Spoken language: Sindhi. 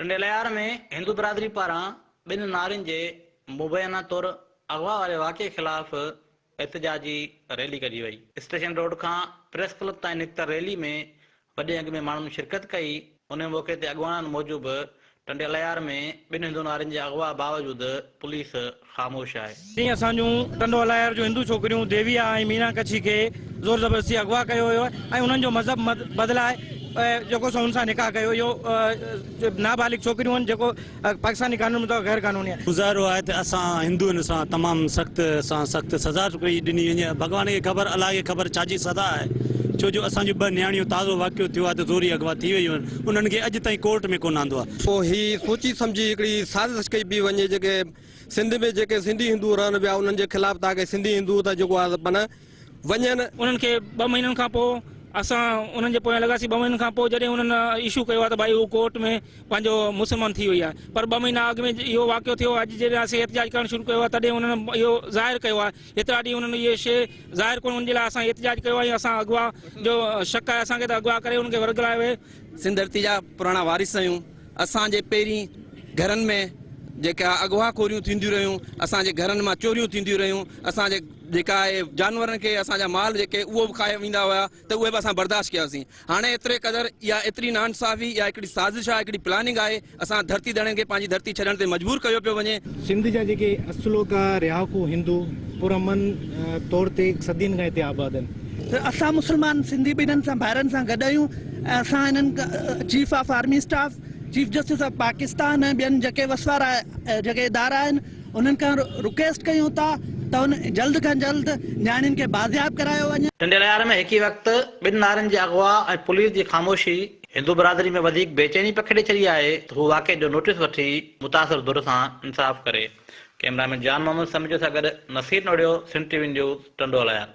ٽنڊي الهيار ۾ هندو برادري پاران ٻن نارين جي مبينا طور اغوا واري واقعي خلاف احتجاجي ريلي ڪڍي وئي. اسٽيشن روڊ کان پريس ڪلب تائين نڪتل ريلي ۾ وڏي انگ ۾ ماڻهن شرڪت ڪئي. ان موقعي تي اڳواڻن موجب ٽنڊي الهيار ۾ ٻن هندو نارين جي اغوا باوجود پوليس خاموش آهي. جيئن اسان جون ٽنڊو الهيار جون هندو ڇوڪريون ديويا ۽ مينا ڪڇي کي زور زبردستي اغوا ڪيو ويو ۽ انهن جو مذهب بدلائي جيڪو سو ان سان نڪاح ڪيو اهو نابالغ ڇوڪريون آهن جيڪو پاڪستاني قانون مطابق غير قانوني آهي. مظاهرو آهي ته اسان هندوئن سان تمام سخت سان سخت سزا ڏني وڃي ڀڳوان کي خبر الله کي خبر ڇا جي سزا آهي ڇو جو اسان جون ٻه نياڻيون تازو واقعو ٿيو آهي ته زوري اغوا ٿي ويون آهن انهن کي اڄ تائين ڪورٽ ۾ ڪونه آندو آهي. پوء هي سوچي سمجهي هڪڙي سازش ڪئي پئي وڃي جيڪي سنڌ ۾ جيڪي سنڌي هندو رهن پيا انهن جي خلاف تاڪه سنڌي هندو ته جيڪو آهي معنيٰ وڃن. انهن کي ٻه مهينن کان پوء اسان انهن جي پويان لڳاسين ٻه مهينن کان پوء جڏهن انهن اشو ڪيو آهي ته ڀائي هو ڪورٽ ۾ پنهنجو مسلمان ٿي وئي آهي پر ٻه مهينا اڳ ۾ اهو واقعو ٿيو اڄ جڏهن اسين احتجاج ڪرڻ شروع ڪيو آهي تڏهن انهن اهو ظاهر ڪيو آهي هيترا ڏينهن انهن اهي شيء ظاهر ڪونه ان جي لاء اسان احتجاج ڪيو آهي ۽ اسان اغوا جو شڪ آهي اسان کي ته اغوا ڪري انهن کي ورغلايو ويو. سنڌ ڌرتي جا پراڻا وارث آهيون اسان جي پهرين گهرن ۾ جيڪا اغوا خوريون ٿينديون رهيون اسان جي گهرن مان چوريون ٿينديون رهيون اسان جي جيڪا آهي جانورن کي اسان جا مال جيڪي اهو به کائي ويندا هيا ته اهي به اسان برداشت ڪياسين هاڻي ايتري قدر اها ايتري ناانصافي اها هڪڙي سازش آهي هڪڙي پلاننگ آهي اسان ڌرتي ڌڻين کي پنهنجي ڌرتي ڇڏڻ تي مجبور ڪيو پيو وڃي. سنڌ جا جيڪي اصلوڪا رهاڪو هندو پرامن طور تي صدين کان هتي آباد آهن. اسان مسلمان سنڌي به انهن سان ڀائرن سان گڏ آهيون ۽ اسان انهن chief of army staff, chief justice of Pakistan ۽ ٻين جيڪي وس وارا جيڪي ادارا آهن انهن کان رڪويسٽ ڪيون ٿا ته ان جلد کان جلد نياڻين کي بازياب ڪرايو وڃي. ٽنڊي الهيار ۾ هڪ ئي وقت ٻن نارين جي اغوا ۽ پوليس جي خاموشي هندو برادري ۾ وڌيڪ بيچيني پکيڙي ڇڏي آهي ته هو واقعي جو نوٽيس وٺي متاثر ڌر سان انصاف ڪري. ڪئميرا مين جان محمد سميجو سان گڏ Naseer Nohrio, Sindh T V news, Tando Allahyar.